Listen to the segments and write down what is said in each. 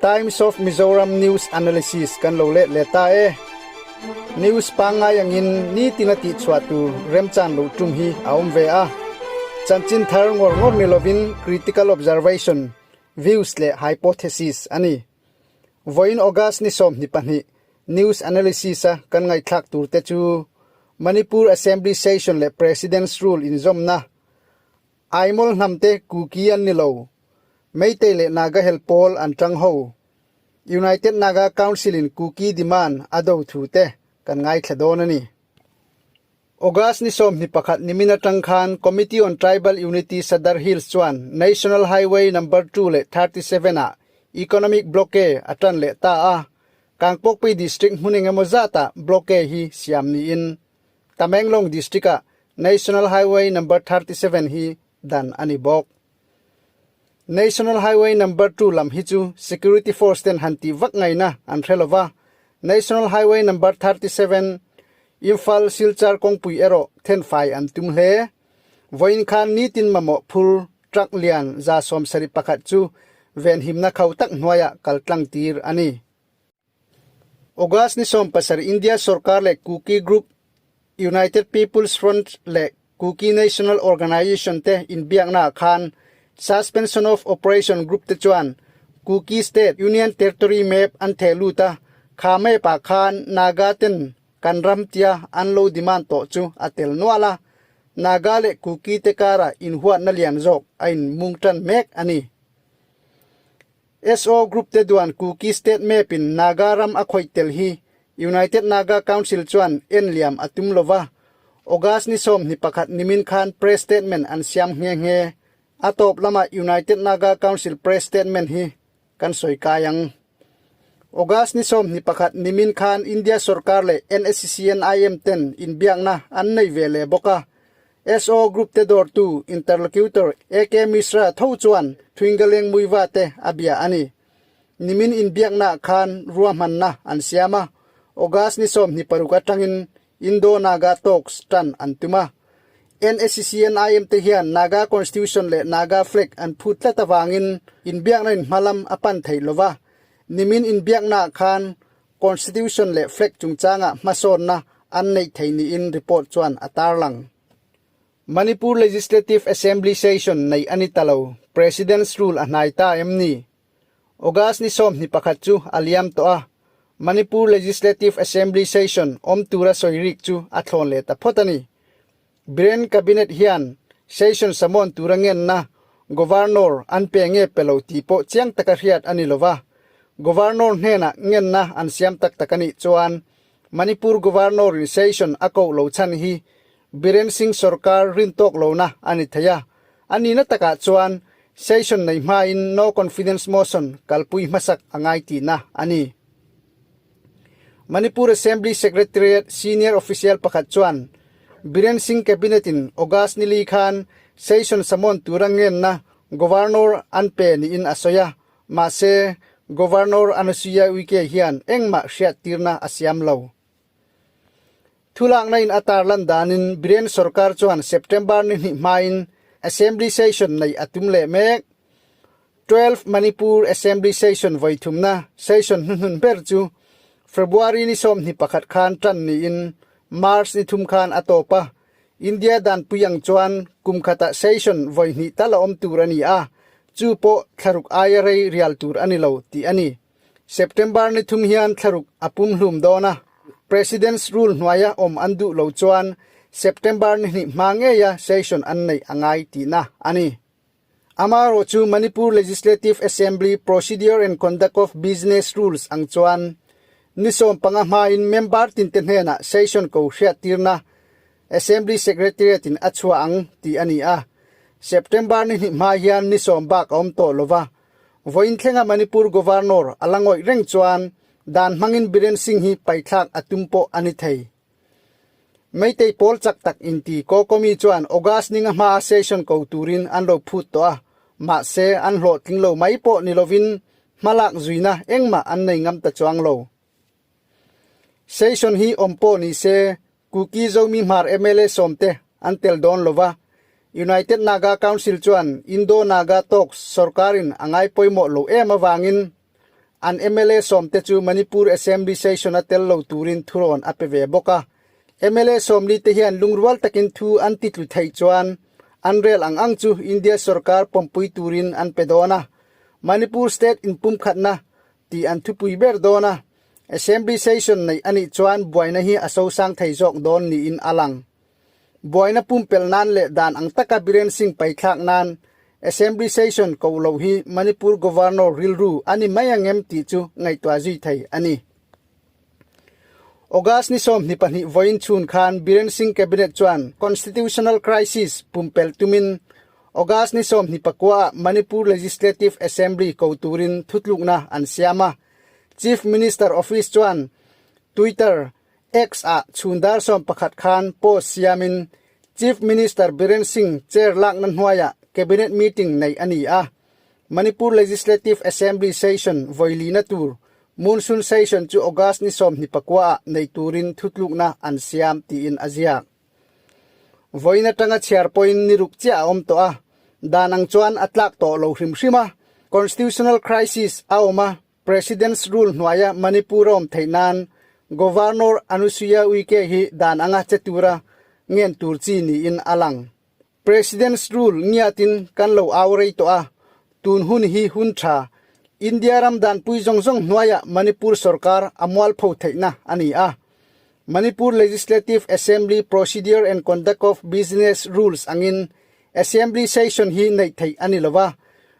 Times of Mizoram News Analysis kan lo let leh ta e. News pangngai angin nitin a tihchhuah tur remchan loh tum hi a awm ve a. Chanchin thar ngawr ngawr ni lovin critical observation, views leh hypothesis a ni. Vawiin August ni 22 News Analysis a kan ngaihthlak tur te chu Manipur Assembly Session leh President's Rule inzawmna, Aimawl hnamte Kuki an ni lo, Meitei leh Naga hel pawl an tang ho, United Naga Council in Kuki demand a do thu te kan ngaithla dawn a ni. August ni 21 nimin atang khan Committee on Tribal Unity Sadar Hills chuan National Highway Number 2 leh 37 ah Economic Blockade a tan leh ta a, Kangpokpui District hmun engemaw zatah blockade hi siam niin Tamenglong District ah National Highway Number 37 hi dan a ni bawk. National Highway Number 2 lam hi chu Security Force ten han tih vak ngaihna an hre lova, National Highway Number 37 Imphal Silchar kawngpui erawh thenfai an tum hle. Vawiin khan nitin mamawh phur truck lian 71 chu venhimna kho tak hnuaiah kal tlang tir a ni. August ni 17 India sorkar leh Kuki group United People's Front leh Kuki National Organization te inbiaknaah khan Suspension of Operation group te chuan Kuki State Union Territory map an theh lut a, kha map ah khan Naga ten kan ram tia an lo demand tawh chu a tel nual a, Naga leh Kuki te karah inhuatna lian zawk a inmung tan mek a ni. SO Group te duan Kuki State map in Naga ram a khawih tel hi United Naga Council chuan en liam a tum lova, August ni 21 nimin khan press statement an siam nghe nghe. A tawp lamah United Naga Council press statement hi kan sawi kai ang. August ni 21 nimin khan India sorkar leh NSCN-IM ten inbiakna an nei ve leh bawk a, SO Group te dawrtu interlocutor AK Mishra tho chuan Thuingaleng Muiva te a bia a ni. Nimin inbiaknaah khan ruahmanna an siam a, August ni 26 atangin Indo-Naga Talks tan an tum a. NSCN-IM te hian Naga Constitution leh Naga Flag an phut tlat avangin inbiakna in hmalam a pan theih lova. Nimin inbiaknaah khan Constitution leh flag chungchangah hmasawnna an neih thei niin report chuan a tarlang. Manipur Legislative Assembly session neih a ni ta lo, President's Rule a hnai ta em ni? August ni 21 chu a liam tawh a, Manipur Legislative Assembly session awm tura sawi rik chu a thlawn leh ta phawt a ni. Biren Cabinet hian session samawn tura ngenna Governor an pe nge pe lo tih pawh chiang taka hriat a ni lo va. Governor hnenah ngenna an siam tak tak a nih chuan Manipur Governor in session a koh lo chhan hi Biren Singh sorkar rin tawk lohna a ni thei a. A nihna takah chuan session nei hmain no confidence motion kalpui hmasak a ngai tihna a ni. Manipur Assembly Secretariat senior official pakhat chuan Biren Singh Cabinet in August ni li khan session samawn tura ngenna Governor an pe niin a sawi a, mahse Governor Anusuiya Uike hian engmah hriattirna a siam lo. Thulakna in a tarlan danin Biren sorkar chuan September ni hnih hmain Assembly session neih a tum leh mek. 12 Manipur Assembly Session vawithumna session hnuhnun ber chu February ni 21 khan tan niin March ni thum khan a tawp a. India danpui ang chuan kum khatah session vawihnih tal a awm tur a ni a, chu pawh thlaruk aia rei rial tur a ni lo tih a ni. September ni thum hian thlaruk a pumhlum dawn a, President's Rule hnuaia awm an duh lo chuan September ni hnih hma ngeia session an neih a ngai tihna a ni. Amaherawhchu Manipur Legislative Assembly Procedure and Conduct of Business Rules ang chuan ni 15 hmain member tinte hnenah session ko hriattirna Assembly Secretariat in a chhuah ang tih a ni a. September ni hnih hma hian ni 10 bak a awm tawh lova, vawiin thlenga Manipur Governor a la ngawih reng chuan dan hmangin Biren Singh hi paithlak a tum pawh a ni thei. Meitei pawl chak tak inti Kokomi chuan August ninga hmaa session ko turin an lo phut tawh a, mahse an hlawhtling lo mai pawh ni lovin hmalak zuina engmah an nei ngam ta chuang lo. Session hi awm pawh ni se Kuki Zomi Hmar mla sawmte an tel dawn lova, United Naga Council chuan Indo-Naga Talks sorkarin a ngai pawimawh lo em avangin. An mla sawmte chu Manipur Assembly Session-a tel lo turin thurawn a pe ve bawk a. Mla sawmli te hian lungrual takin thu an ti tlu theih chuan an rel ang ang chu India sorkar pawmpui turin an pe dawn a. Manipur State inpumkhatna tih an thupui ber dawn a. Assembly Session neih a nih chuan buaina hi a sosang thei zawk dawn niin a lang. Buaina pumpelh nan leh dan ang taka Biren Singh paithlak nan Assembly Session ko lo hi Manipur Governor rilru a ni mai ang em tih chu ngaihtuah zui thei a ni. August ni 22 vawiin chhun khan Biren Singh Cabinet chuan Constitutional Crisis pumpelh tumin August ni 29 ah Manipur Legislative Assembly ko turin thutlukna an siam a. Chief Minister Office chuan Twitter X-ah chhun dar 11 khan post siamin Chief Minister Biren Singh chair lakna hnuaiah Cabinet meeting neih a ni a. Manipur Legislative Assembly session vawilina tur Monsoon session chu August ni 29 ah nei turin thutlukna an siam tiin a ziak. Vawiin atanga chhiar pawhin ni ruk chiah a awm tawh a, dan ang chuan a tlak tawh lo hrim hrim a. Constitutional crisis a awm a, President's Rule hnuaia Manipur a awm theih nan Governor Anusuiya Uike hi dan anga che tura ngen tur chi niin a lang. President's Rule ngiatin kan lo au rei tawh a, tun hun hi hun tha, India ram danpui zawng zawng hnuaia Manipur sorkar a mualpho theihna a ni a. Manipur Legislative Assembly Procedure and Conduct of Business Rules angin Assembly session hi neih theih a ni lo va,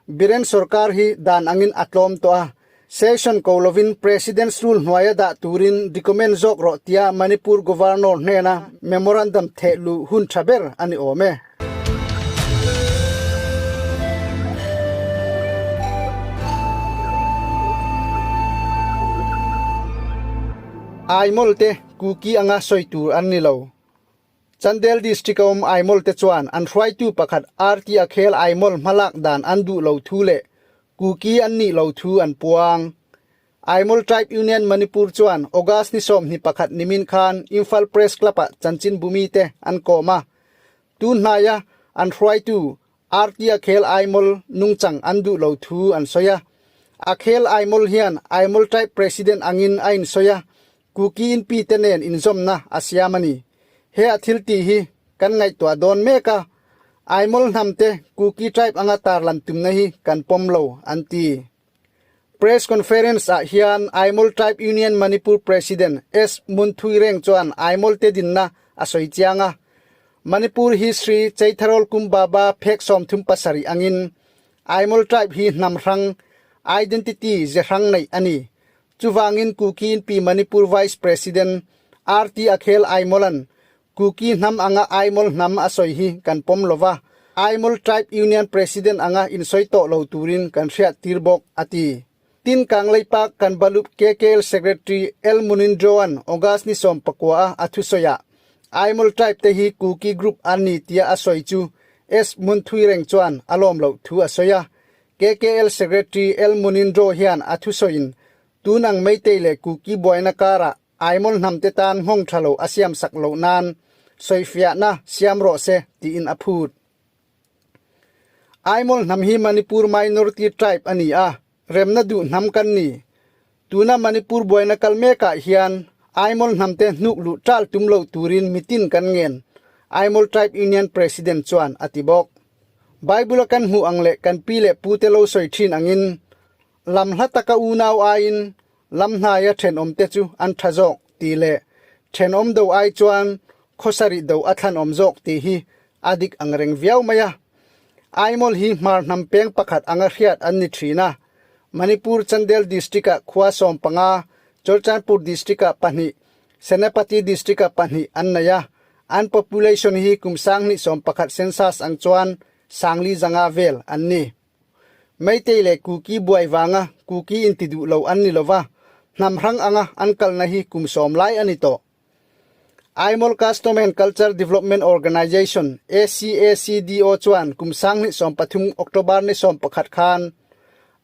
Biren sorkar hi dan angin a tlawm tawh a, session ko lovin President's Rule hnuaia dah turin recommend zawk rawh tia Manipur Governor hnena memorandum theh luh hun tha ber a ni awm e. Aimawlte Kuki anga sawi tur an ni lo. Chandel District a awm Aimawlte te chuan an hruaitu pakhat RT Akhel Aimawl hmalak dan an duh lo thu leh Kuki an nih lo thu an puang. Aimawl Tribe Union Manipur chuan August ni 21 nimin khan Imphal Press Club ah chanchin bumi te an kawm a. Tun hnaia an hruaitu RT Akhel Aimawl nungchang an duh lo thu an sawi a. Akhel Aimawl hian Aimawl Tribe President angin a insawi a, Kuki inpi te nen inzawmna a siam a ni. He a thil tih hi kan ngaihtuah dawn mek a, Aimawl hnam te Kuki tribe anga tarlan tumna hi kan pawm lo, an ti. Press conference ah hian Aimawl Tribe Union Manipur President S. Munthuireng chuan Aimawl te dinna a sawi chiang a, Manipur History Cheitharol Kumbaba phek 37 angin Aimawl tribe hi hnam hrang, identity ze hrang neih a ni. Chuvangin Kuki inpi Manipur Vice President RT Akhel Aimawla'n Kuki hnam anga Aimawl hnam a sawi hi kan pawm lo va, Aimawl Tribe Union President anga insawi tawh lo turin kan hriat tir bawk, a ti. Tin Kangleipak kan Balup KKL Secretary L Munindroa'n August ni 19 a a thusawiah Aimawl Tribe te hi Kuki group an ni tia a sawi chu S Munthuireng chuan a lawm loh thu a sawi a, KKL Secretary L Munindro hian a thusawiin tun ang Meitei leh Kuki buaina karah Aimawl hnamte tan nghawng tha lo a siamsak loh nan sawifiahna siam rawh se tiin a phut. Aimawl hnam hi Manipur minority tribe a ni a, remna duh hnam kan ni. Tuna Manipur buaina kal mekah hian Aimawl hnamte hnuk luh ṭal tum lo turin mitin kan ngen, Aimawl Tribe Union President chuan a ti bawk. Bible-a kan hmuh ang leh kan pi leh pute lo sawi ṭhin angin, lam hla taka unau aiin lam hnaia ṭhenawmte chu an ṭha zawk tih leh ṭhenawm do ai chuan khawsarih do a thlanawm zawk tih hi a dik ang reng viau mai a. Aimawl hi hmar hnam peng pakhat anga hriat an ni ṭhin a, Manipur Chandel District-ah khua 15, Churachandpur District-ah pahnih, Senapati District-ah pahnih an nei a, an population hi kum 2011 census ang chuan sangli zanga vel an ni. Meitei leh Kuki buai vanga Kuki inti duh lo an ni lova, hnam hrang anga an kalna hi kum 10 lai a ni tawh. Aimol Custom and Culture Development Organization, ACACDO, chuan kum 2013 October ni 11 khan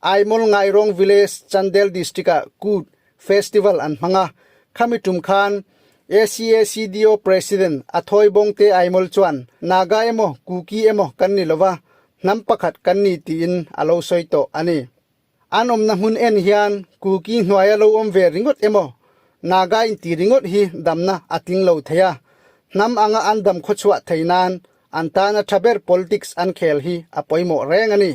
Aimol Ngairong Village, Chandel District-ah Kut Festival an hmang a. Khami tum khan ACACDO President Athoi Bongte Aimol chuan Naga emaw Kuki emaw kan ni lova, hnam pakhat kan ni tiin a lo sawi tawh a ni. An awmna hmun en hian Kuki hnuaia lo awm ve ringawt emaw Naga inti ringawt hi damna a tling lo thei a, hnam anga an dam khawchhuah thei nan an tana tha ber politics an khel hi a pawimawh reng a ni.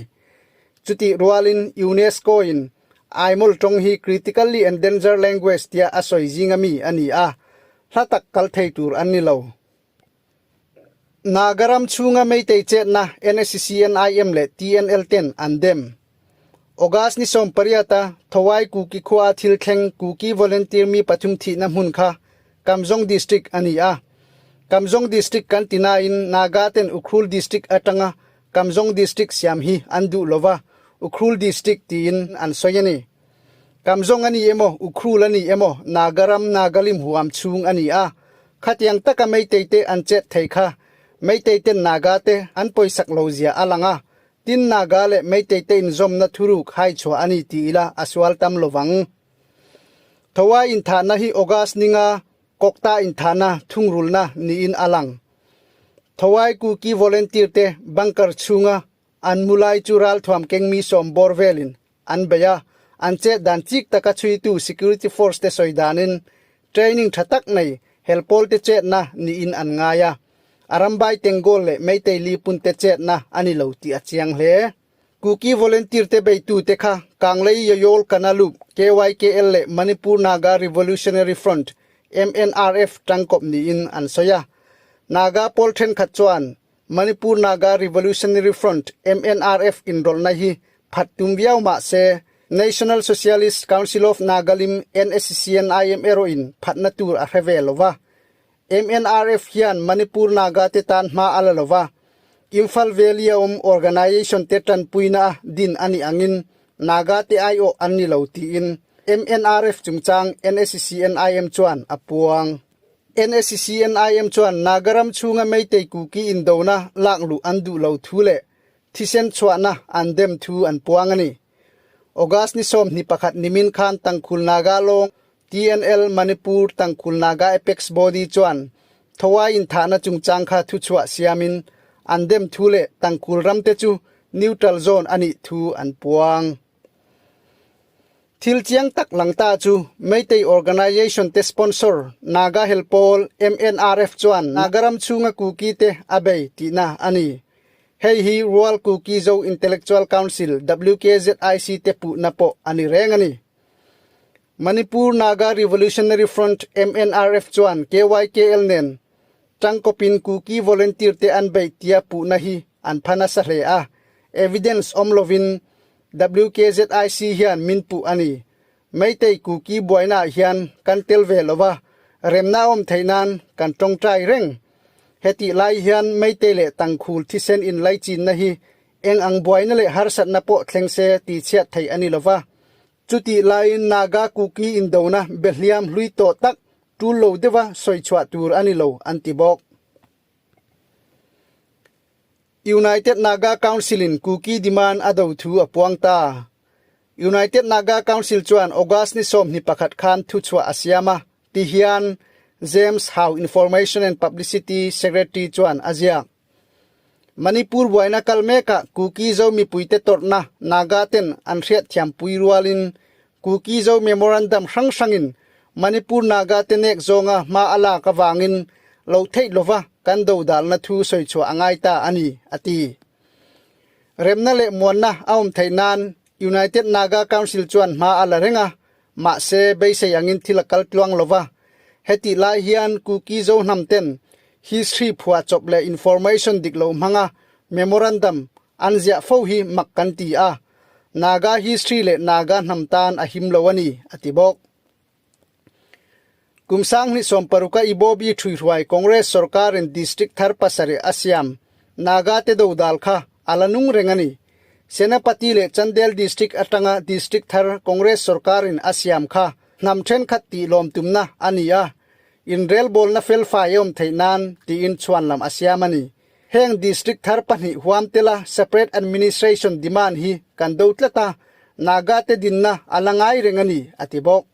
Chutih rualin UNESCO-in Aimol tawng hi critically endangered language tia a sawi zinga mi a ni a, hla tak kal thei tur an ni lo. Naga ram chhunga Meitei chetna NSCNIM leh TNL ten an dem. August ni 18 a Thawai Kuki khua a thil thleng Kuki volunteer mi pathum thihna hmun kha Kamjong District a ni a. Kamjong District kan ti nain Naga ten Ukhrul District atanga Kamjong District siam hi an duh lova Ukhrul District tiin an sawi a ni. Kamjong a ni emaw, Ukhrul a ni emaw, Naga ram Nagalim huam chhung a ni a. Khatiang taka Meitei te an chet thei kha Meitei ten Naga te an pawisak lo zia a lang a, tin Naga leh Meitei te inzawmna thuruk hai chhuah a ni ti ila a sual tam lovang. Thoa inthahna hi August ninga Kawkta inthahna thungrulna niin a lang. Thoai Kuki volunteer te bunker chhunga an mu lai chu ralthuam kengmi sawm bawr velin an bei a, an chet dan chik taka chhuitu security force te sawi danin training tha tak nei helpawl te chetna niin an ngai a, Arambai Tengol leh Meitei Lipun te chetna a ni lo tih a chiang hle. Kuki volunteer te beitu te kha Kanglei Yoyol Kanalup, KYKL leh Manipur Naga Revolutionary Front, MNRF, tangkawp niin an sawi a. Naga pawl thenkhat chuan Manipur Naga Revolutionary Front, MNRF, inrawlhna hi phat tum viau mah se, National Socialist Council of Nagalim, NSCNIM, erawhin phatna tur a hre ve lo va. MNRF hian Manipur Naga te tan hma a la lo va, Imphal Valley-a awm organization te tanpuina a din a nih angin Naga te aiawh an ni lo tiin MNRF chungchang NSCNIM chuan a puang. NSCNIM chuan Naga ram chhunga Meitei Kuki indona lak luh an duh lo thu leh thisen chhuahna an dem thu an puang a ni. August ni 21 nimin khan Tangkhul Naga lawng TNL Manipur Tangkhul Naga Apex Body chuan Thawai inthahna chungchang kha thuchhuah siamin an dem thu leh Tangkhul ramte chu neutral zone a nih thu an puang. Thil chiang tak lang ta chu Meitei Organization te sponsor Naga Helpawl, MNRF, chuan Naga ram chhunga Kuki te a bei tihna a ni. Hei hi Rual Kuki Zo Intellectual Council, WKZIC, te puhna pawh a ni reng a ni. Manipur Naga Revolutionary Front, MNRF, chuan KYKL nen tangkawpin Kuki volunteer te an beih tia puhna hi an pha nasa hle a, evidence awm lovin WKZIC hian min puh a ni. Meitei Kuki buainaah hian kan tel ve lo va, remna a awm theih nan kan tawngtai reng. Hetih lai hian Meitei leh Tangkhul thisen inlaichinna hi eng ang buaina leh harsatna pawh thleng se tihchhiat theih a ni lo va. Chutih laiin Naga Kuki indona behliam hlui tawh tak tul lo deuha sawi chhuah tur a ni lo an ti bawk. United Naga Council-in Kuki demand a do thu a puang ta. United Naga Council chuan August ni 21 khan thuchhuah a siam a, ti hian James Hau Information and Publicity Secretary chuan a ziak. Manipur buaina kal mekah Kuki Zo mipuite tawrhna Naga ten an hriatthiampui rualin Kuki Zo Memorandum hrang hrangin Manipur Naga te nek zawnga hma a lak avangin lo theih lova kan dodalna thu sawi chhuah a ngai ta a ni, a ti. Remna leh muanna a awm theih nan United Naga Council chuan hma a la reng a, mahse beisei angin thil a kal tluang lova. Hetih lai hian Kuki Zo hnam ten history phuahchawp leh information dik lo hmanga memorandum an ziah fo hi mak kan ti a, Naga history leh Naga hnam tan a him lo a ni, a ti bawk. Kum 2016 a Ibobi ṭhuihruai Congress sorkarin district thar pasarih a siam Naga te dodal kha a la nung reng a ni. Senapati leh Chandel district atanga district thar Congress sorkarin a siam kha hnam thenkhat tih lawm tumna a ni a, inrelbawlna felfai a awm theih nan tiin chhuanlam a siam a ni. Heng district thar pahnih huam tela separate administration demand hi kan do tlat a, Naga te dinna a la ngai reng a ni, a ti bawk.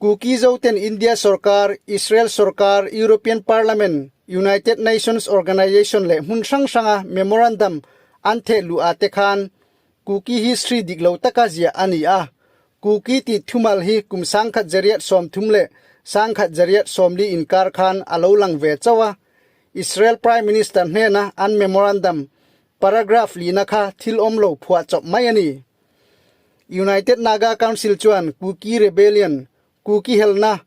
Kuki Zoten India sorkar, Israel sorkar, European Parliament, United Nations Organization leh hmun hrang hranga memorandum an theh luh ah te khan. Kuki history dik lo taka ziah a ni a. Kuki tih thumal hi kum 1930 leh 1940 inkar khan a lo lang ve chauh a. Israel Prime Minister hnena an memorandum paragraph lina kha thil awm lo phuah chawp mai a ni. United Naga Council chuan Kuki Rebellion, Kuki helna,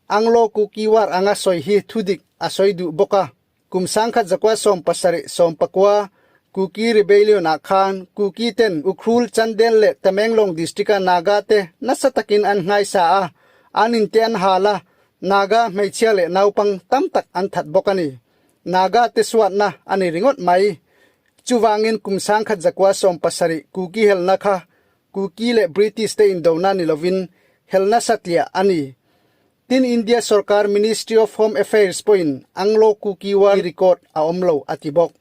Anglo-Kuki War anga sawi hi thudik a sawi duh bawk a. Kum 1917 19 Kuki Rebellion-ah khan Kuki ten Ukhrul, Chandel leh Tamenglong district-a Naga te nasa takin an nghaisa a, an inte an hal a, Naga hmeichhia leh naupang tam tak an that bawk a ni. Naga te suatna a ni ringawt mai. Chuvangin kum 1917 Kuki helna kha Kuki leh British te indona ni lovin helna satliah a ni. Tin India sorkar Ministry of Home Affairs pawhin Anglo-Kuki War record a awm lo a ti bawk.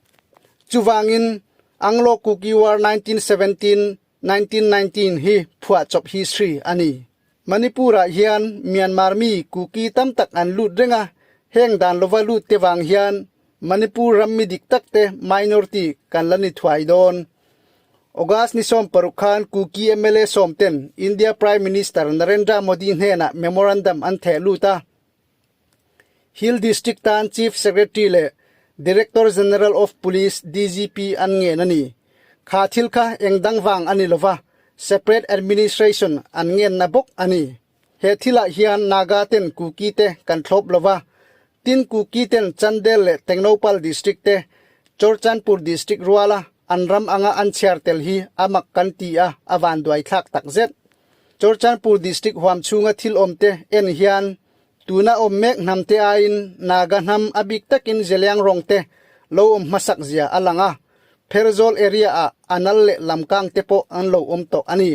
Chuvangin Anglo-Kuki War 1917, 1919 hi phuahchawp history a ni. Manipur-ah hian Myanmar mi Kuki tam tak an lut reng a, heng dan lova lut te vang hian Manipur ram mi dik tak te minority kan la ni thuai dawn. August ni 16 khan Kuki mla sawmten India Prime Minister Narendra Modi hnenah memorandum an theh lut a. Hill District tan Chief Secretary leh Director General of Police, DGP, an ngen a ni. Kha thil kha eng dang vang a ni lova, separate administration an ngenna bawk a ni. He thilah hian Naga ten Kuki te kan thlawp lova, tin Kuki ten Chandel leh Tengnoupal District te Churchandpur District ruala an ram anga an chhiar tel hi a mak kan ti a, a vanduai thlak tak zet. Churchandpur District huam chhunga thil awm te en hian tuna awm mek hnam te aiin Naga hnam a bik takin Zeliangrong te lo awm hmasak zia a lang a, Pherzawl area ah a nal leh lamkang te pawh an lo awm tawh a ni.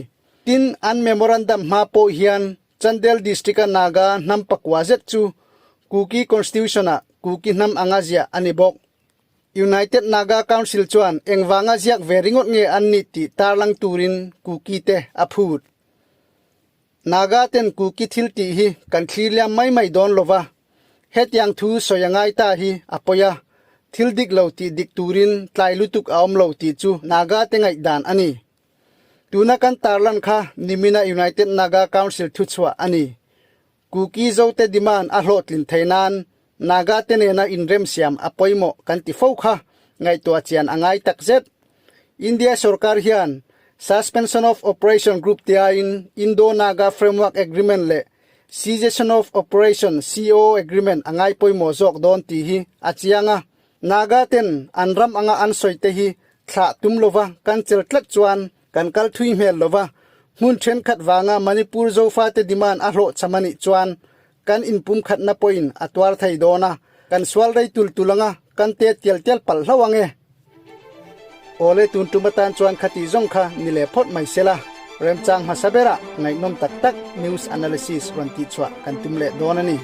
Tin, an memorandum hma pawh hian Chandel District-a Naga hnam pakua zet chu Kuki Constitution-ah Kuki hnam anga ziah a ni bawk. United Naga Council chuan engvanga ziak ve ringawt nge an nih tih tarlang turin Kuki te a phut. Naga ten Kuki thil tih hi kan thlir liam mai mai dawn lova, hetiang thu sawi a ngai ta hi a pawi a, thil dik lo tih dik turin tlai lutuk a awm lo tih chu Naga te ngaihdan a ni. Tuna kan tarlan kha nimina United Naga Council thuchhuah a ni. Kuki Zote demand a hlawhtlin thei nan Naga te nena inremsiam a pawimawh kan ti fo kha ngaihtuah chian a ngai takzet. India sorkar hian Suspension of Operation Group tiain Indo-Naga Framework Agreement leh Cessation of Operation, CO, Agreement a ngai pawimawh zawk dawn tih hi a chiang a. Naga ten an ram anga an sawi te hi thlah tum lova kan chel tlat chuan kan kal thui hmel lova, hmun thenkhat vanga Manipur Zofate demand a hlawhchham a nih chuan kan inpumkhatna pawhin a tuar thei dawn a, kan sual rei tul tul anga kan te tial tial palh hlauh ang e. Awle tun tum atan chuan khati zawng kha ni leh phawt mai sela, remchang hmasa berah ngaihnawm tak tak news analysis rawn tihchhuah kan tum leh dawn a ni.